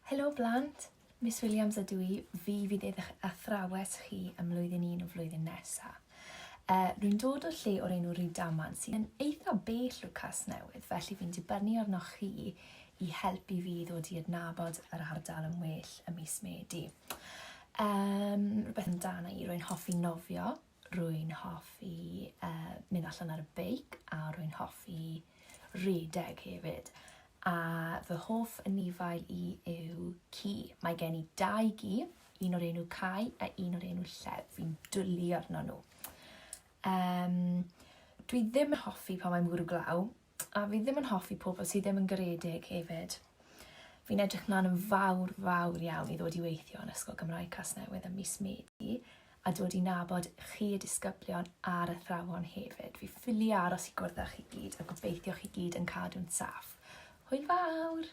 Helo blant, Miss Williams ydw i, fi fydd eich athrawes chi ym mlwyddyn un y flwyddyn nesa. Uh, rwy'n dod o lle o'r enw Rhydaman sydd yn eitha bell o Casnewydd, felly fi'n dibynnu arnoch chi i helpu fi ddod i adnabod yr ardal yn well ym mis Medi. Um, rhywbeth amdana i, rwy'n hoffi nofio, Rwy'n hoffi uh, mynd allan ar y beic a rwy'n hoffi rhedeg hefyd. A fy hoff anifail i yw ci. Mae gen i dau gi, un o'r enw Kai a un o'r enw Llef. Fi'n dwlu arno nhw. Um, dwi ddim yn hoffi pan mae'n bwrw glaw, A fi ddim yn hoffi pobl sydd ddim yn garedig hefyd. Fi'n edrych mlaen yn fawr, fawr iawn i ddod i weithio yn Ysgol Gymraeg Casnewydd ym mis Medi a dod i nabod chi y disgyblion a'r athrawon hefyd. Fi ffili aros i gwrdd â chi gyd a gobeithio chi gyd yn cadw'n saff. Hwyl fawr!